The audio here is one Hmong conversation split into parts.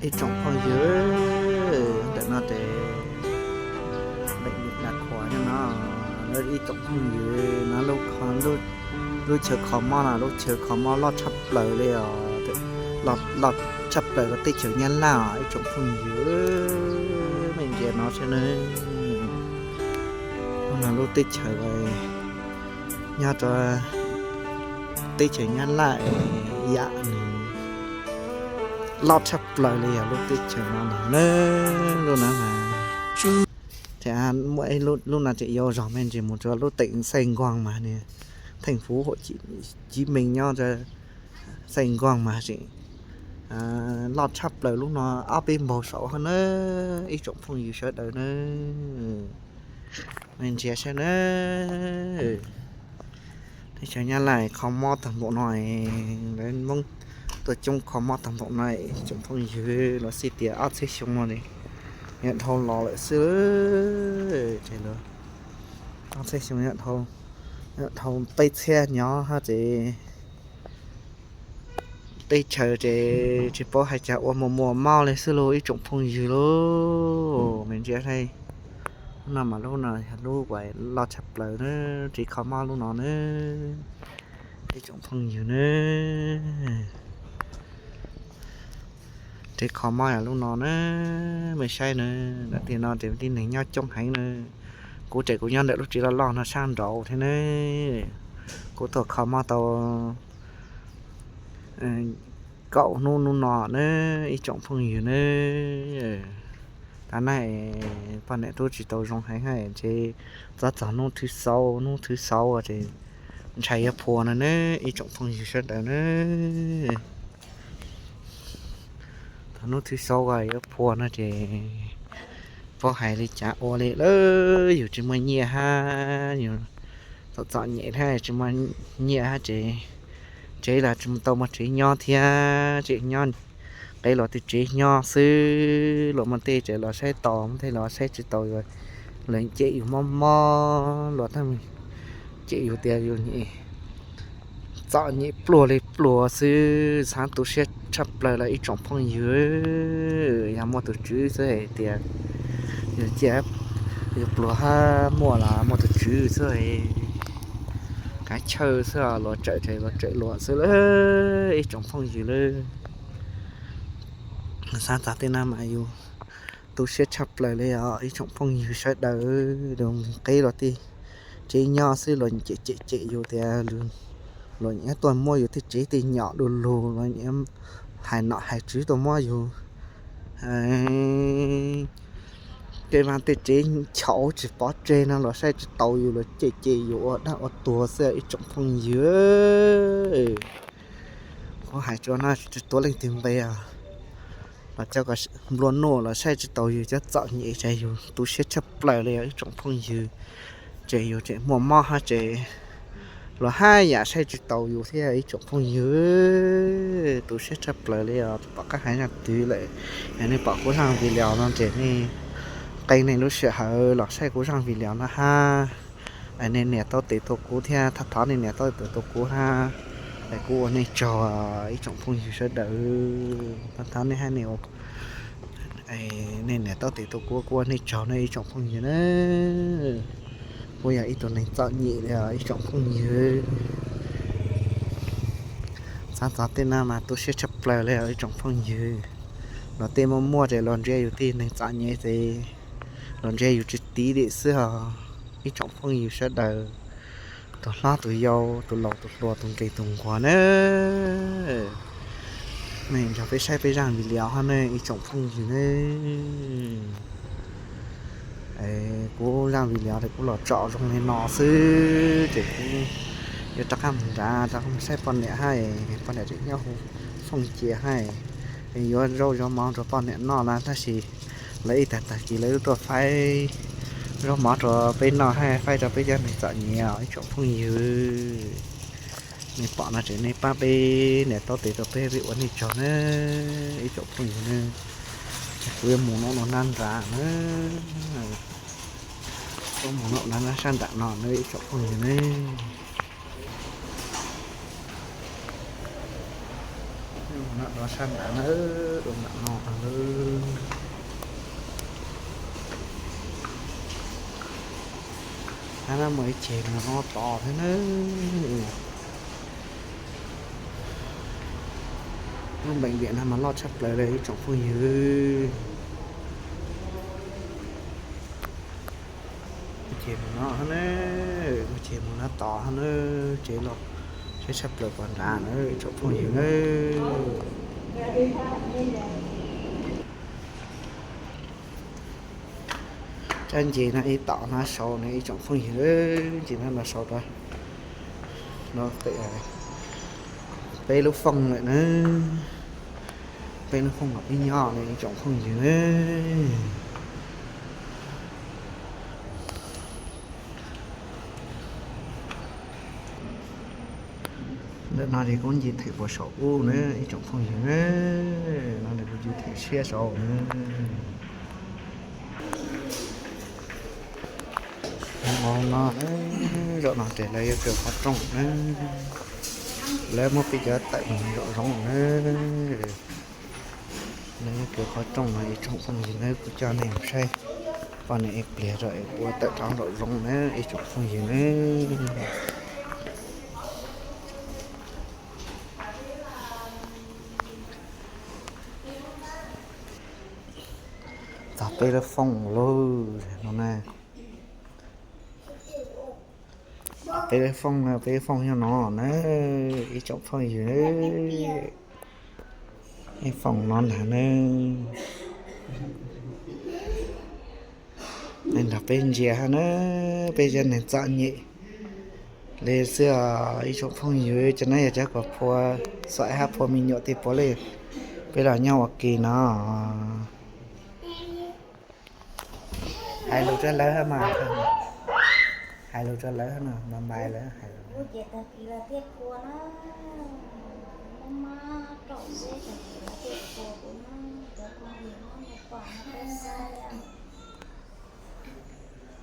Ib tsoom phooj ywg, ntawm no ces lawm nim na khuav nyob no, lawv ib tsoom phooj ywg no, lub chaw kho mob no lub chaw kho mob loj tshaj plaws li os, loj tshaj plaws rau teb chaws Nyab Laj os ib tsoom phooj ywg. Nej ntsia no saib nawb, no lub teb chaws nyob rau teb chaws Nyab Laj es yam nws loj tshaj plaws li yog lub teb chaws no na, lub no mas. Ces muaj ib lub no ces yuav zog me ntsis mus rau lub teem Xais Nkoos mas, theej fuv hauv Chiv Mees nyob Xais Nkoos mas tseem loj tshaj plaws lub no ob peb npaug saud na, ib tsoom phooj ywg sawv daws na. Nej ntsia saib na, teb chaws Nyab Laj kho mob tag npaum no, lawv Hmoob tuaj coob kho mob tag npaum no, tsoom phooj ywg, los xij tias ob txhiab xyoo no yuav dhau los lawm xwb. Ob txhiab xyoo, dhau peb txhiab nyob hab ces teb chaws ces tsis paub hais cas ua muag muag mob li xwb lauj ib tsoom phooj ywg lauj. Nej ntsia saib, no mas lub no yog lub uas loj tshaj plaws na, tsev kho mob lub no na, ib tsoom phooj ywg na. Tsev kho mob yog lub no na, mej saib na, ntawm tiaj no ces tib neeg nyob coob heev na. Kuv ces kuv nyob ntawm lub tsev loj loj no sab nraud thiab na. Kuv tuaj kho mob tau kaum hnub hnub no na, ib tsoom phooj ywg na. Tam no poj niam tub tsis tau zoo heev, ces txog txog hnub thib xaub, hnub thib xaub ces ntshai yuav phuas no na, ib tsoom phooj ywg sawv daws na. Thaum hnub thib xaub yuav phuas no ces paub hais li cas ua li lawm, yus tsis muaj nyiaj hab, yus txom txom nyem hab tsis muaj nyiaj hab ces tsev los tsis tau muaj tsev nyob thiab, tseem nyob qev los tej tsev nyob xwb, los muaj tej tsev los saib taus, muaj tej los saib tsis taus, lawv cem yus mob mob los tab cem yus tias yus txom nyem pluag li pluag xwb, xav tu siab tshaj plaws los ib tsoom phooj ywg. Yog muaj tus tswv xwb hais tias yus cia yus pluag hab muaj los muaj tus tswv xwb, kav chawj xwb, luag tsawm ces luag tsawm luag xwb lauj ib tsoom phooj ywg lauj. Xav txog tej no mas yus tu siab tshaj plaws li os ib tsoom phooj ywg sawv daws. Yus qev los tej tsev nyob xwb los cem cem cem yus tias luag nyiam tuaj muab yus tej tsev tej nyom du lug, luag nyiam hais nom hais tswv tuaj muab yus tej vaj tej tsev chaum tsis pov tseg no los saib tsis taus yus, los cem cem yus ua dab ua tuag xwb ib tsoom phooj ywg. Kuv hais tsuas no tsis tuav leej twg npe os, los cov nplua nuj los saib tsis taus yus cov txom nyem ces yus tu siab tshaj plaws li os ib tsoom phooj ywg. Ces yus tseem muaj mob hab ces luag haj yam saib tsis taus yus thiab ib tsoom phooj ywg. Tu siab tshaj plaws li os, tsis pom qab hais zaj twg lawm. Yog nej pom kuv zaj video no ces nej qee nej lub sij hawm los saib kuv zaj video no hab. Nej nias taub tes tuaj kuv thiab, thov thov nej nias taub tes tuaj kuv hab, kuv ua nej tsaug ib tsoom phooj ywg sawv daws. Thov thov nej hab nej nias taub tes tuaj kuv, kuv ua nej tsaug na ib tsoom phooj ywg na. Kuv yog ib tug neeg txom nyem li os ib tsoom phooj ywg. Xav txog tej no mas tu siab tshaj plaws li os ib tsoom phooj ywg. Los tej muaj muaj ces los ntsia yus tej neeg txom nyem ces los ntsia yus tsis tiv li xwb os ib tsoom phooj ywg sawv daws. Tus hlob tus yau, tus laus tus hluas, tus nqes tus nquag na, nej nrog peb saib peb zaj video hab ne ib tsoom phooj ywg ne. Kuv zaj video es kuv los tsom zoo li no xwb ces kuv yuav rov qab mus nrad rov qab mus saib poj niam hab, poj niam tseem nyob hu fooj cia hab, yuav zaub yuav mov rau poj niam noj na tab sis lawv ib tag tag kis lawv tuaj faib zaub mov rau peb noj hab faib rau peb cov neeg txom nyem os ib tsoom phooj ywg. Nej pom no ces nej pab peb nias taub tes rau peb, peb ua nej tsaug na ib tsoom phooj ywg ne. Kuv yuav mus no nrad nrad na, kuv mus no nrad sab nram no na ib tsoom phooj ywg ne. Sab nram na, nram no. Mus ib ceg mus no tod thiab na. Lub npeem viam no mas loj tshaj plaws li ib tsoom phooj ywg. Mus ceg mus no na, mus ceg mus no tod na, tsev los siab tshaj plaws pom nrad na ib tsoom phooj ywg na. Tsab nce no ib tom no saud na ib tsoom phooj ywg, nce no los saud rau no peb lub fooj lawm na. Peb lub fooj los peb nyob na ib tsoom phooj ywg na. Ntawm no ces kuv nce theem puas saum ub na ib tsoom phooj ywg na. No kuv nce theem siab saud na. Zaum no ces lawv yuav khaws qhov rooj na. Lawv muab peb cov tawm mus zaum zoov na. Lawv yuav khaws qhov rooj no ib tsoom phooj ywg na, kuv coj nej mus saib poj niam ib pliag rau es ua tawm rov zaum zoov na ib tsoom phooj ywg na. Txog peb lub fooj lawm no na. Peb lub fooj no, peb lub fooj nyob no na ib tsoom phooj ywg. Ib fooj no ntag na. Nrog peb ntsia hab na, peb cov neeg txom nyem li xwb os ib tsoom phooj ywg. Cov no yog cov kom phua xaim hab phua me nyuam tej puav leej. Peb los nyob ua ke no. Hais lus rau lawv mas, hais lus rau lawv no, mas npais lawv hais lus.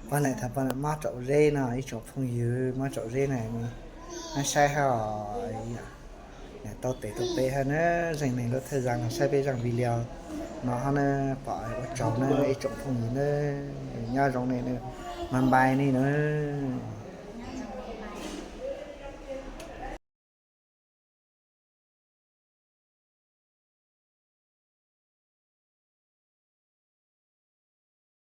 Poj niam thaum poj niam mob raum zeb no ib tsoom phooj ywg, mob raum zeb na, saib hab os. Tau tes tau peb hab na, zeej neeg lub thawj zaaj saib peb zaaj video no hab na, pom ua tsaug na ib tsoom phooj ywg na, nyob zoo nej, mas npais nej na.